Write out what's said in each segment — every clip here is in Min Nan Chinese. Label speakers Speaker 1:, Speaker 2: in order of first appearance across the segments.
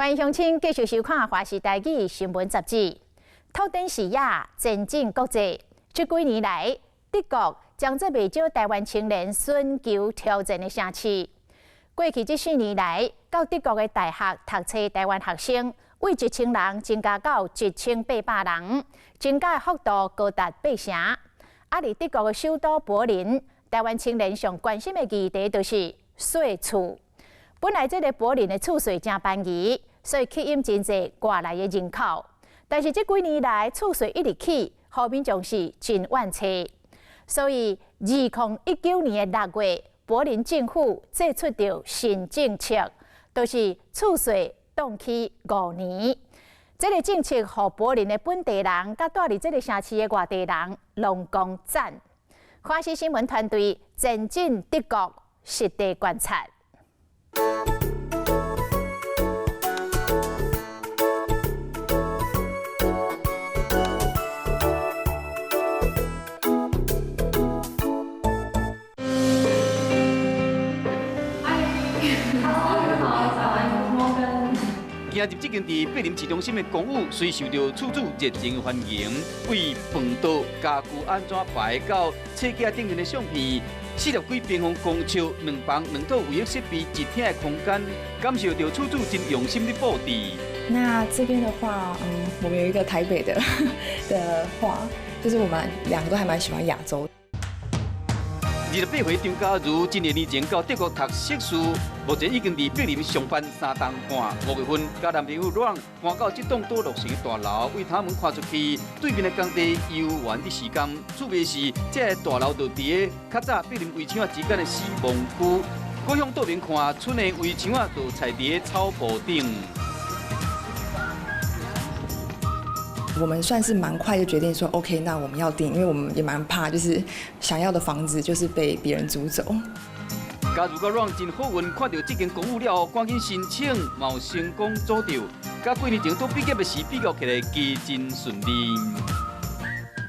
Speaker 1: 歡迎鄉親繼續收看《華視台語新聞雜誌》。拓展視野，前進國際。這幾年來，德國將做袂少台灣青年尋求挑戰的城市。過去這4年來，到德國的大學讀冊台灣學生，為1000人增加到1800人，增加的幅度高達八成。啊，佇德國的首都柏林，台灣青年上關心的議題就是稅厝。本來這个柏林的厝稅誠便宜，所以吸引真濟外來的人口。但是這幾年來，厝稅一直起，予民眾是真怨氣。所以，2019年的6月，柏林政府祭出著新政策，就是厝稅凍起5年。這个政策，予柏林的本地人，佮住佇這个城市的外地人，攏講讚。華視新聞團隊前進德國實地觀察。
Speaker 2: 行入這間佇柏林市中心的公寓，隨受著厝主熱情歡迎。為飯桌、家具按怎擺到書架頂面的相片，40幾平方公尺兩房兩套衛浴設備一廳的空間，感受著厝主真用心的布置。
Speaker 3: 那這邊的話，我們有一個台北的畫，就是我們兩個都還蠻喜歡亞洲。
Speaker 2: 28歲張家如，一年前到德國讀碩士，目前已經佇柏林上班三冬半。5月份，佮男朋友阮搬到這棟多樂城的大樓，對窗門看出去，對面的工地遊玩的時間。趣味是，這个大樓就佇个較早柏林圍牆仔之間的死亡區。閣向倒面看，村的圍牆仔就踩佇个草坡頂。
Speaker 3: 我們算是蠻快就決定說，OK，那我們要訂，因為我們也蠻怕，就是想要的房子就是被別人租走。
Speaker 2: 假如佮阮真好運，看著這間公寓了後，趕緊申請，嘛有成功租著。佮幾年前拄畢業的時比較起來，加真順利。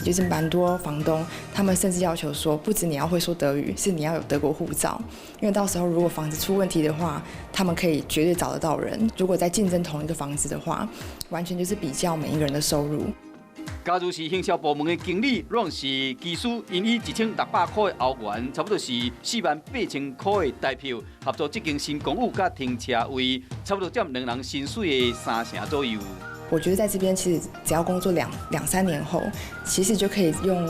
Speaker 3: 就是蠻多房東，他們甚至要求說，不止你要會說德語，是你要有德國護照，因為到時候如果房子出問題的話，他們可以絕對找得到人。如果在競爭同一個房子的話，完全就是比較每一個人的收入。
Speaker 2: 假如是行銷部門的經理，阮是技師，𪜶以1600塊的歐元，差不多是48,000塊的台票，合租這間新公寓佮停車位，差不多佔兩人薪水的三成左右。
Speaker 3: 我覺得在這邊其實只要工作兩三年後，其實就可以用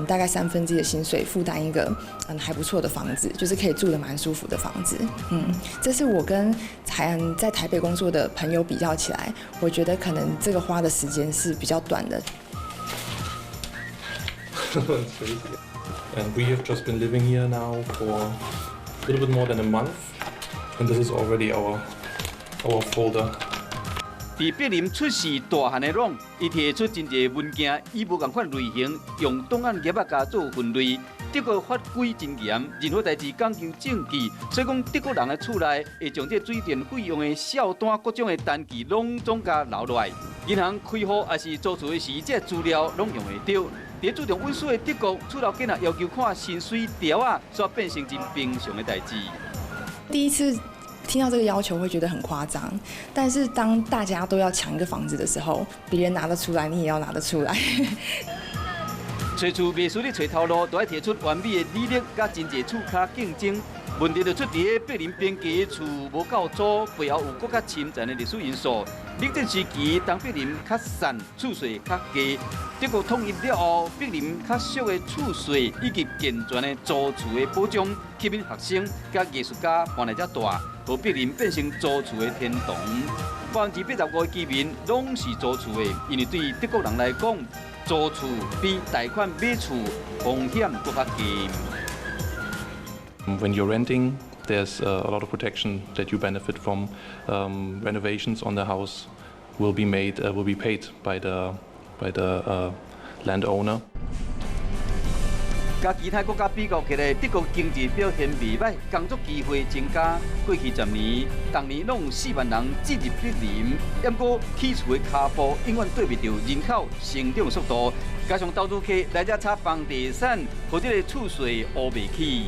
Speaker 3: 大概1/3的薪水負擔一個還不錯的房子，就是可以住得蠻舒服的房子。這是我跟在台北工作的朋友比較起來，我覺得可能這個花的時間是比較短的。
Speaker 4: And we have just been living here now for a little bit more than a month, and this is already our folder.
Speaker 2: 佇柏林出世大漢的朗，伊提出真濟文件，以無仝款類型，用檔案夾仔共做分類。德國法規真嚴，任何代誌講求證據，所以講德國人的厝內會將這水電費用的賬單、各種的單據攏總共留落來。銀行開戶抑是租厝的時，這資料攏用會著。佇注重隱私的德國，厝頭囝仔要求看薪水條仔，煞變成真平常的代誌。
Speaker 3: 第一次聽到這個要求會覺得很誇張，但是當大家都要搶一個房子的時候，別人拿得出來，你也要拿得出來。
Speaker 2: 揣厝袂輸咧揣頭路，都愛提出完美的履歷，佮真濟厝跤競爭。問題就出佇咧柏林邊界的厝無夠租，背後有閣較深層的歷史因素。冷戰時期，東柏林較散，厝稅較低。德國統一了後，柏林較俗的厝稅以及健全的租厝的保障，吸引學生佮藝術家搬來遮蹛，予柏林變成租厝的天堂。85%的居民攏是租厝的，因為對德國人來講，租厝比貸款買厝風險閣較低。
Speaker 4: When you're renting, there's a lot of protection that you benefit from. Renovations on the house will be paid by the landowner.
Speaker 2: 佮其他國家比較起來，德國經濟表現袂䆀，工作機會增加。過去10年，逐年攏有4萬人進入柏林。毋過起厝的跤步永遠綴袂著人口成長速度，加上投資客來遮炒房地產，予這个厝稅烏袂起。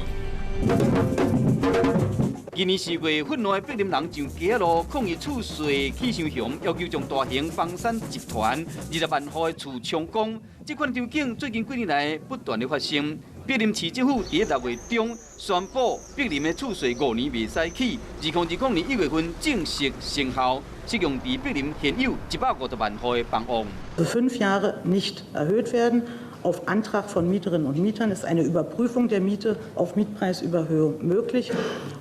Speaker 2: 今年4月，憤怒的柏林人上街仔路抗議厝稅起傷雄，要求將大型房產集團20萬戶的厝充公。這款場景最近幾年來不斷的發生。柏林市政府佇6月中宣布，柏林的厝稅5年袂使起，2020年1月份正式生效，適用佇柏林現有150萬戶的房屋。
Speaker 5: 5 Jahre nicht erhöht werden. Auf Antrag von Mieterinnen und Mietern ist eine Überprüfung der Miete auf Mietpreisüberhöhung möglich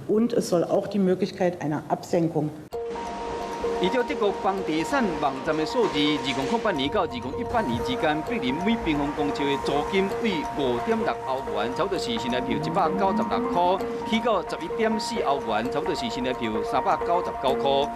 Speaker 5: und es soll auch die Möglichkeit einer Absenkung.
Speaker 2: 依照德國房地產網站的數字，2008年到2018年之間，柏林每平方公尺的租金為5.6歐元，差不多是新台幣196塊，起到11.4歐元，差不多是新台幣399塊，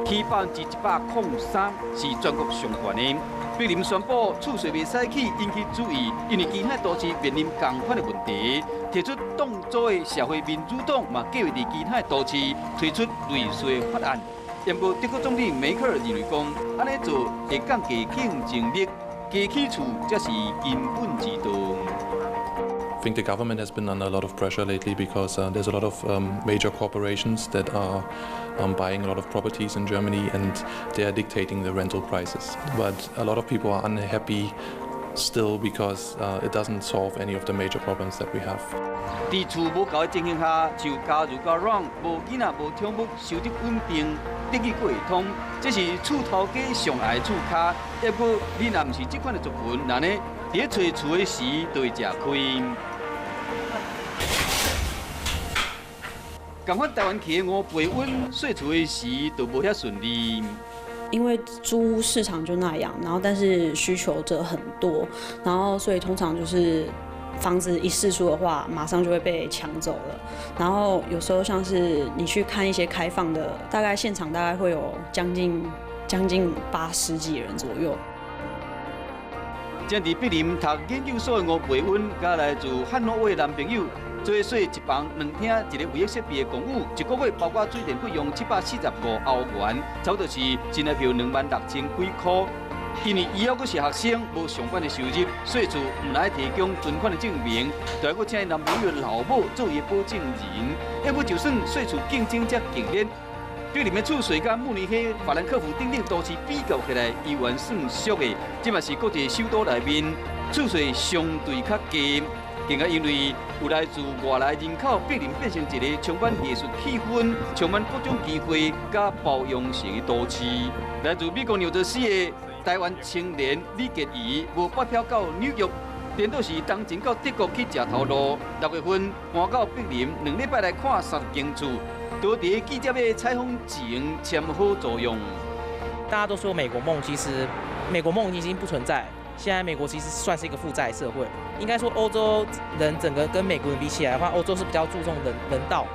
Speaker 2: 起103.3%，是全國上懸的。柏林宣布厝稅袂使起，引起注意，因為其他都市面臨仝款的問題。提出凍租的社會民主黨嘛，計劃佇其他都市推出類似的法案。不過德國總理梅克爾認為講，按呢做會降低競爭力，加起厝才是根本之道。
Speaker 4: I think the government has been under a lot of pressure lately because there's a lot of major corporations that are buying a lot of properties in Germany and they are dictating the rental prices. But a lot of people are unhappy still because it doesn't solve any of the major problems that we have.
Speaker 2: 佇厝無夠的情形下，像加如佮 Ron 無囡仔無寵物，收入穩定，德語閣會通，這是厝頭家上愛的厝跤。不過你若毋是這款的族群，那呢佇咧揣厝的時就會食虧。仝款台灣去的吳培溫稅厝的時就無遐順利。
Speaker 6: 因為租屋市場就那樣，然後但是需求者很多，然後所以通常就是房子一釋出的話，馬上就會被搶走了。然後有時候像是你去看一些開放的，大概現場大概會有將近80幾人左右。
Speaker 2: 正佇柏林讀研究所的吳培溫，佮來自漢諾威的男朋友，做伙稅一房兩廳一個衛浴設備的公寓，一個月包括水電費用745歐元，差不多是新台幣26,000幾塊。因為伊猶閣是學生，無上班的收入，稅厝毋來提供存款的證明，就愛閣請伊男朋友老母做伊的保證人。抑閣就算稅厝競爭遮激烈，柏林的厝稅佮慕尼黑、法蘭克福等等都市比較起來，猶原算俗的。這嘛是國際首都內面厝稅相對較低，更加因為有來自外來人口，柏林變成一個充滿藝術氣氛、充滿各種機會佮包容性的都市。來自美國紐澤西的台灣青年李傑儀，無發票到紐約，顛倒是當前到德國去食頭路。6月份搬到柏林，2禮拜來看三間厝，都佇記者會採訪前簽好租約。
Speaker 7: 大家都說美國夢，其實美國夢已經不存在。現在美國其實算是一個負債社會，應該說歐洲人整個跟美國人比起來的話，歐洲是比較注重人道，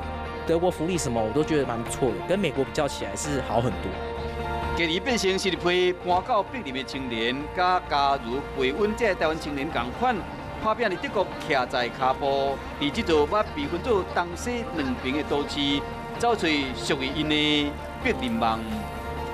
Speaker 7: 德國福利什麼我都覺得蠻不錯的，跟美國比較起來是好很多。
Speaker 2: 今年變成是一批搬到柏林的青年，佮加入培溫這個台灣青年仝款，拍拚佇德國徛在跤步，佇這座捌被分做東西兩邊的都市，走揣屬於𪜶的柏林夢。